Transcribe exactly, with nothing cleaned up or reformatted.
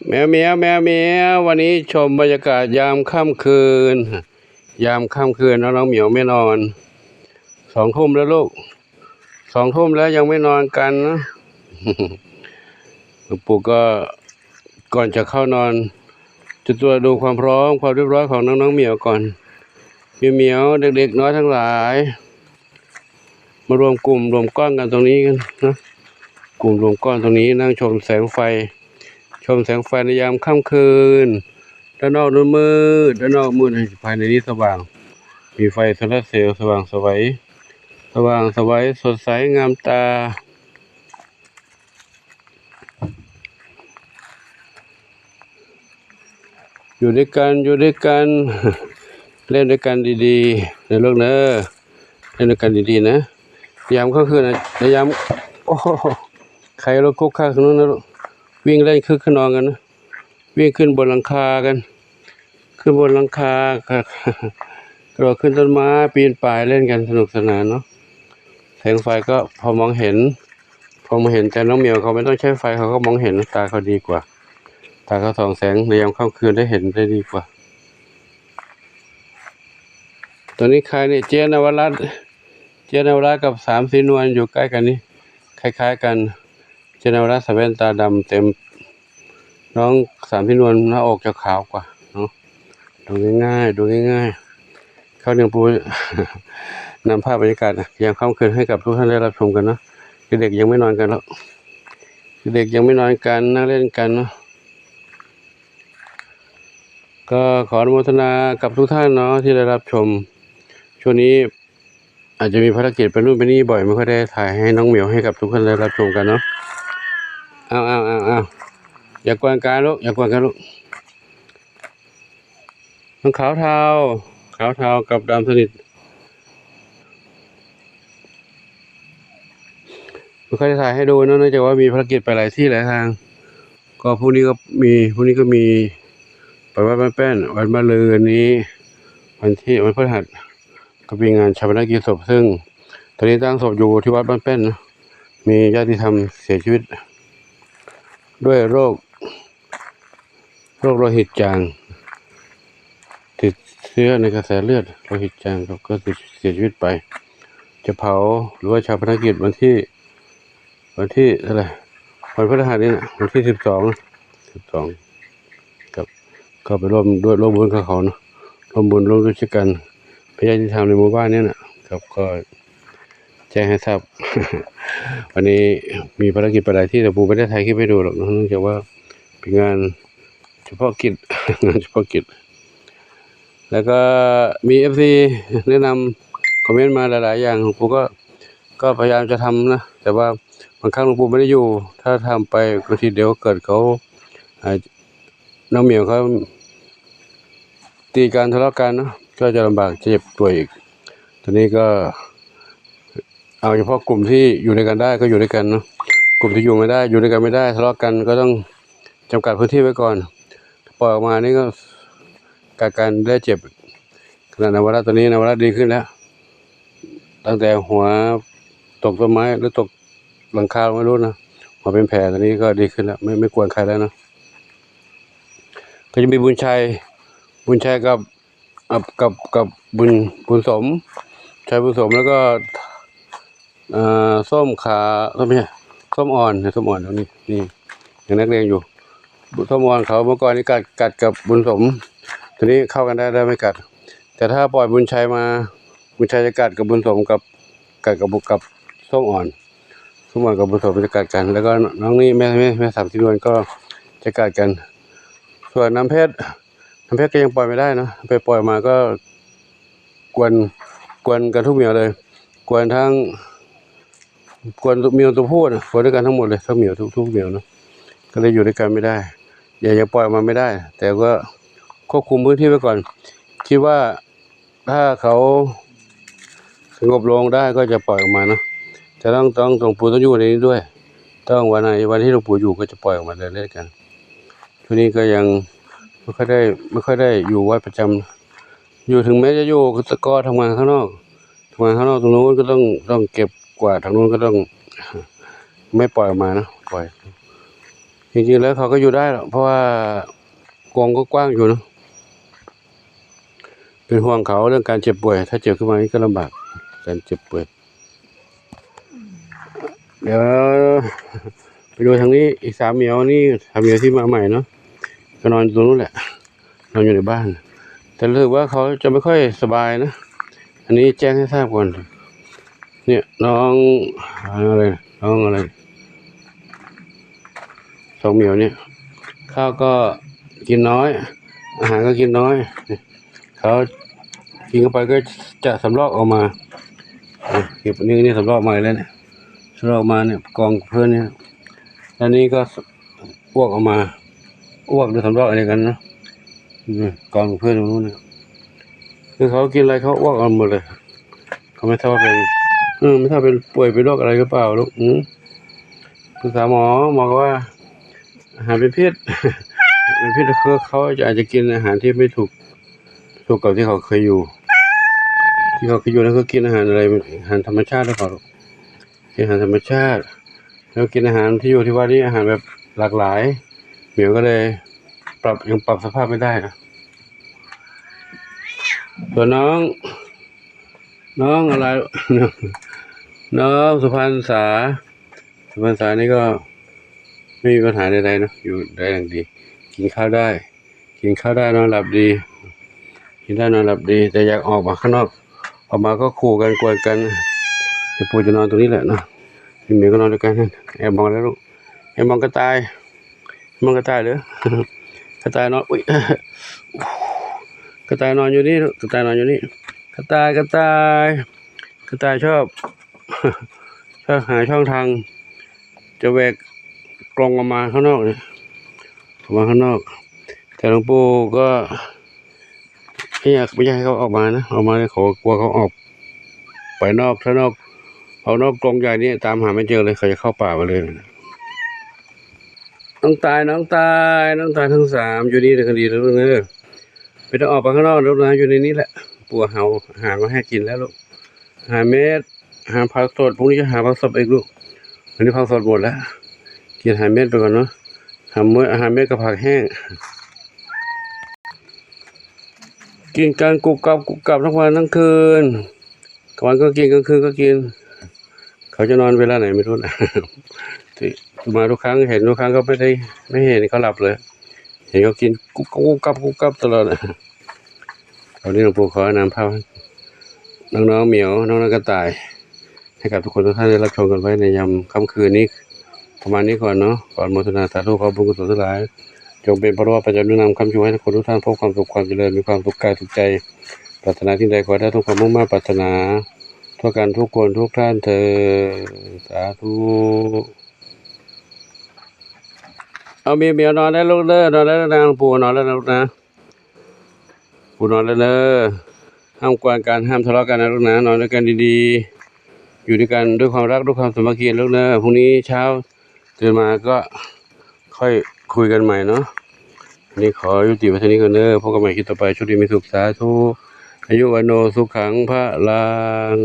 แมวเหมียว แมวเหมียว วันนี้ชมบรรยากาศยามค่ำคืน ยามค่ำคืน น้องๆเหมียวไม่นอน สองทุ่มแล้วลูก สองทุ่มแล้วยังไม่นอนกันนะ หลวงปู่ก็ก่อนจะเข้านอน จะตรวจดูความพร้อมความเรียบร้อยของน้องๆเหมียวก่อน เหมียวๆ เด็กๆน้อยทั้งหลาย มารวมกลุ่มรวมก้อนกันตรงนี้กันนะ กลุ่มรวมก้อนตรงนี้นั่งชมแสงไฟ ชมแสงไฟในยามค่ำคืน ด้านนอกนู้นมืด ด้านนอกมืด ภายในนี้สว่าง มีไฟโซลาร์เซลล์สว่างไสว สว่างไสว สดใสงามตา อยู่ด้วยกัน อยู่ด้วยกัน เล่นด้วยกันดีๆนะลูกเนอะ เล่นด้วยกันดีๆนะ ยามค่ำคืนนะ ยาม โอ้โห ใครรถคุกคักตรงนู้นนะลูก วิ่งเล่นคึกขนองกันนะ วิ่งขึ้นบนหลังคากัน ขึ้นบนหลังคากระโดดขึ้นต้นไม้ ปีนป่ายเล่นกันสนุกสนานเนาะ แสงไฟก็พอมองเห็น พอมองเห็น แต่น้องเหมียวเขาไม่ต้องใช้ไฟ เขาก็มองเห็น ตาเขาดีกว่า ตาเขาส่องแสงในยามค่ำคืนได้เห็นได้ดีกว่า ตัวนี้ใครเนี่ย เจ๊นวรัตน์ เจ๊นวรัตน์กับสามสีนวลอยู่ใกล้กันนี่ คล้ายๆกัน เจ๊นวรัตน์ใส่แว่นตาดำเต็ม น้องสามสีนวลหน้าอกจะขาวกว่าเนาะ ดูง่ายๆ ดูง่ายๆ เข้าเนืองปู นำภาพบรรยากาศยามค่ำคืนให้กับทุกท่านได้รับชมกันเนาะ เด็กๆยังไม่นอนกันแล้ว เด็กๆยังไม่นอนกัน นั่งเล่นกันเนาะ ก็ขออนุโมทนากับทุกท่านเนาะที่ได้รับชม ช่วงนี้อาจจะมีภารกิจไปนู่นไปนี่บ่อย ไม่ค่อยได้ถ่ายให้น้องเหมียวให้กับทุกท่านได้รับชมกันเนาะ เอาเอาเอาเอาอย่ากวนกันลูก อย่ากวนกันลูก น้องขาวเทา ขาวเทากับดำสนิท ไม่ค่อยได้ถ่ายให้ดูเนอะ เนื่องจากว่ามีภารกิจไปหลายที่หลายทาง ก็พรุ่งนี้ก็มี พรุ่งนี้ก็มีไปวัดบ้านแป้น วัดบ้านเรือนนี้ วันที่ วันพฤหัส ก็มีงานฌาปนกิจศพ ซึ่งตอนนี้ตั้งศพอยู่ที่วัดบ้านแป้นนะ มีญาติธรรมเสียชีวิต ด้วยโรค โรคโลหิตจาง ติดเชื้อในกระแสเลือด โลหิตจางครับ ก็เสียชีวิตไป จะเผาหรือว่าฌาปนกิจวันที่ วันที่เท่าไหร่ วันพฤหัสนี่นะ วันที่สิบสอง สิบสอง ครับ ก็ไปร่วมด้วย ร่วมบุญกับเขาเนาะ ร่วมบุญร่วมด้วยช่วยกัน เป็นญาติธรรมในหมู่บ้านเนี่ยนะครับ ก็แจ้งให้ทราบ วันนี้มีภารกิจไปหลายที่ แต่ปู่ไม่ได้ถ่ายคลิปให้ดูหรอกเนาะ เนื่องจากว่าเป็นงานเฉพาะกิจ งานเฉพาะกิจ แล้วก็มีเอฟซีแนะนำคอมเมนต์มาหลายๆอย่าง หลวงปู่ก็ ก็พยายามจะทำนะ แต่ว่าบางครั้งหลวงปู่ไม่ได้อยู่ ถ้าทำไปบางทีเดี๋ยวเกิดเขา อ่า น้องเหมียวเขาตีกันทะเลาะกันเนาะ ก็จะลำบากเจ็บป่วยอีก ตอนนี้ก็ เอาเฉพาะกลุ่มที่อยู่ด้วยกันได้ก็อยู่ด้วยกันเนาะ กลุ่มที่อยู่ไม่ได้ อยู่ด้วยกันไม่ได้ ทะเลาะกันก็ต้องจำกัดพื้นที่ไว้ก่อน ปล่อยออกมานี่ก็กัดกันได้เจ็บ ขนาดนวรัตน์ตอนนี้ นวรัตน์ดีขึ้นแล้ว ตั้งแต่หัวตกต้นไม้หรือตกหลังคาไม่รู้นะ หัวเป็นแผล ตอนนี้ก็ดีขึ้นแล้ว ไม่ ไม่กวนใครแล้วนะ ก็จะมีบุญชัย บุญชัยกับ กับ กับ กับบุญ บุญสม ชัยบุญสม แล้วก็ เอ่อ ส้มขา ส้มเนี่ย ส้มอ่อนเนี่ย ส้มอ่อนตรงนี้ นี่ ยังนักเรียนอยู่ ส้มอ่อนเขาเมื่อก่อนนี่กัด กัดกับบุญสม ทีนี้เข้ากันได้ ได้ไม่กัด แต่ถ้าปล่อยบุญชัยมา บุญชัยจะกัดกับบุญสม กับ กัดกับบุ กับส้มอ่อน ส้มอ่อนกับบุญสมจะกัดกัน แล้วก็น้องนี่ แม่ แม่ แม่สามสีนวลก็จะกัดกัน ส่วนน้ำเพชร น้ำเพชรก็ยังปล่อยไม่ได้เนาะ ไปปล่อยมาก็กวน กวนกันทุกเหมียวเลย กวนทั้ง กวนเหมียวตัวผู้นะ กวนด้วยกันทั้งหมดเลย ทั้งเหมียวทุก ทุกเหมียวเนาะ ก็เลยอยู่ด้วยกันไม่ได้ อยากจะปล่อยออกมาไม่ได้ แต่ก็ควบคุมพื้นที่ไว้ก่อน คิดว่าถ้าเขาสงบลงได้ก็จะปล่อยออกมาเนาะ แต่ต้อง ต้อง หลวงปู่ต้องอยู่ในนี้ด้วย ต้องวันไหน วันที่หลวงปู่อยู่ก็จะปล่อยออกมาเดินเล่นกัน ช่วงนี้ก็ยังไม่ค่อยได้ ไม่ค่อยได้อยู่วัดประจำ อยู่ ถึงแม้จะอยู่ก็ทำงานข้างนอก ทำงานข้างนอกตรงนู้นก็ต้อง ต้องเก็บกวาด ทางนู้นก็ต้อง ไม่ปล่อยออกมานะ ปล่อย จริงๆแล้วเขาก็อยู่ได้หรอก เพราะว่ากรงก็กว้างอยู่เนอะ เป็นห่วงเขาเรื่องการเจ็บป่วย ถ้าเจ็บขึ้นมานี่ก็ลำบาก การเจ็บป่วย เดี๋ยวไปดูทางนี้อีกสามเหมียวนี่ สามเหมียวที่มาใหม่เนาะ ก็นอนอยู่ตรงนู้นแหละ นอนอยู่ในบ้าน แต่รู้สึกว่าเขาจะไม่ค่อยสบายนะ อันนี้แจ้งให้ทราบก่อน เนี่ยน้องอะไร น้องอะไร สองเหมียวเนี่ย ข้าวก็กินน้อย อาหารก็กินน้อย เขากินเข้าไปก็จะสำรอกออกมา อ่ะ นี่ นี่ นี่สำรอกมาแล้วเนี่ย สำรอกมาเนี่ย กองเพื่อนเนี่ย อันนี้ก็อ้วกออกมา อ้วกหรือสำรอกอะไรกันเนาะ อืม กองเพื่อนตรงนู้นเนี่ย คือเขากินอะไรเขาอ้วกออกหมดเลย เขาไม่ทราบว่าเป็น เออ ไม่ทราบเป็นป่วยเป็นโรคอะไรหรือเปล่าลูก อืม ปรึกษาหมอ หมอก็ว่า อาหารเป็นพิษ เป็นพิษ คือเขาจะอาจจะกินอาหารที่ไม่ถูก ถูกกับที่เขาเคยอยู่ ที่เขาเคยอยู่นั้นเขากินอาหารอะไร อาหารธรรมชาติหรือเปล่าลูก กินอาหารธรรมชาติ แล้วกินอาหารที่อยู่ที่ว่านี้อาหารแบบหลากหลาย เหมียวก็เลยปรับ ยังปรับสภาพไม่ได้นะ ส่วนน้อง น้องอะไร น้องสุพรรณษา สุพรรณษานี่ก็ไม่มีปัญหาใดๆนะ อยู่ได้อย่างดี กินข้าวได้ กินข้าวได้นอนหลับดี กินได้นอนหลับดี แต่อยากออกมาข้างนอก ออกมาก็ขู่กันกวนกัน เดี๋ยวปู่จะนอนตรงนี้แหละเนาะ พี่เหมียวก็นอนด้วยกัน แอบมองแล้วลูก แอบมองกระต่าย มองกระต่ายเหรอ กระต่ายนอน อุ๊ย กระต่ายนอนอยู่นี่ลูก กระต่ายนอนอยู่นี่ กระต่าย กระต่าย กระต่ายชอบ ชอบหาช่องทาง จะแหวกกรงออกมาข้างนอกเนี่ย ออกมาข้างนอก แต่หลวงปู่ก็ไม่อยาก ไม่อยากให้เขาออกมานะ ออกมาเนี่ยเขากลัวเขาออกไปนอก ถ้านอก ออกนอกกรงใหญ่เนี่ยตามหาไม่เจอเลย เขาจะเข้าป่าไปเลย น้องตาย น้องตาย น้องตายทั้งสามอยู่นี่เลย คดีแล้วเนอะ ไม่ต้องออกไปข้างนอกแล้วนะ อยู่ในนี้แหละ ปู่หาอาหารมาให้กินแล้วลูก หาเม็ด หาผักสด พรุ่งนี้จะหาผักสดอีกลูก วันนี้ผักสดหมดแล้ว กินหาเม็ดไปก่อนเนาะ หาเม็ด หาเม็ดกับผักแห้ง กินกันกรุบกรับกรุบกรับทั้งวันทั้งคืน กลางวันก็กิน กลางคืนก็กิน เขาจะนอนเวลาไหนไม่รู้นะ ที่มาทุกครั้ง เห็นทุกครั้งก็ไม่ได้ ไม่เห็นเขาหลับเลย เห็นเขากินกรุบกรับกรุบกรับกรุบกรับตลอดอะ วันนี้หลวงปู่ขอน้ำเปล่าให้น้องๆเหมียว น้องๆกระต่าย ให้กับทุกคนทุกท่านได้รับชมกันไว้ในยามค่ำคืนนี้ ประมาณนี้ก่อนเนาะ ขออนุโมทนาสาธุ ขอบุญกุศลทั้งหลาย จงเป็นพลวะปัจจัยหนุนนำค้ำชูให้ทุกคนทุกท่านพบความสุขความเจริญ มีความสุขกายสุขใจ ปรารถนาสิ่งใดขอให้ได้สมความมุ่งมา่ปรารถนา ทั่วกันทุกคนทุกท่านเทอญ สาธุ เอาเหมียวๆนอนได้ลูกเด้อ นอนได้แล้วนะ ปู่นอนแล้วนะลูกนะ ปู่นอนแล้วเด้อ ห้ามกวนกัน ห้ามทะเลาะกันนะลูกนะ นอนด้วยกันดีๆ อยู่ด้วยกันด้วยความรัก ด้วยความสามัคคีลูกเด้อ พรุ่งนี้เช้าตื่นมาก็ค่อยคุยกันใหม่เนาะ วันนี้ขอยุติไว้เท่านี้ก่อนเด้อ พบกันใหม่คลิปต่อไป โชคดีมีสุข สาธุ อายุวัณโณสุขังพลัง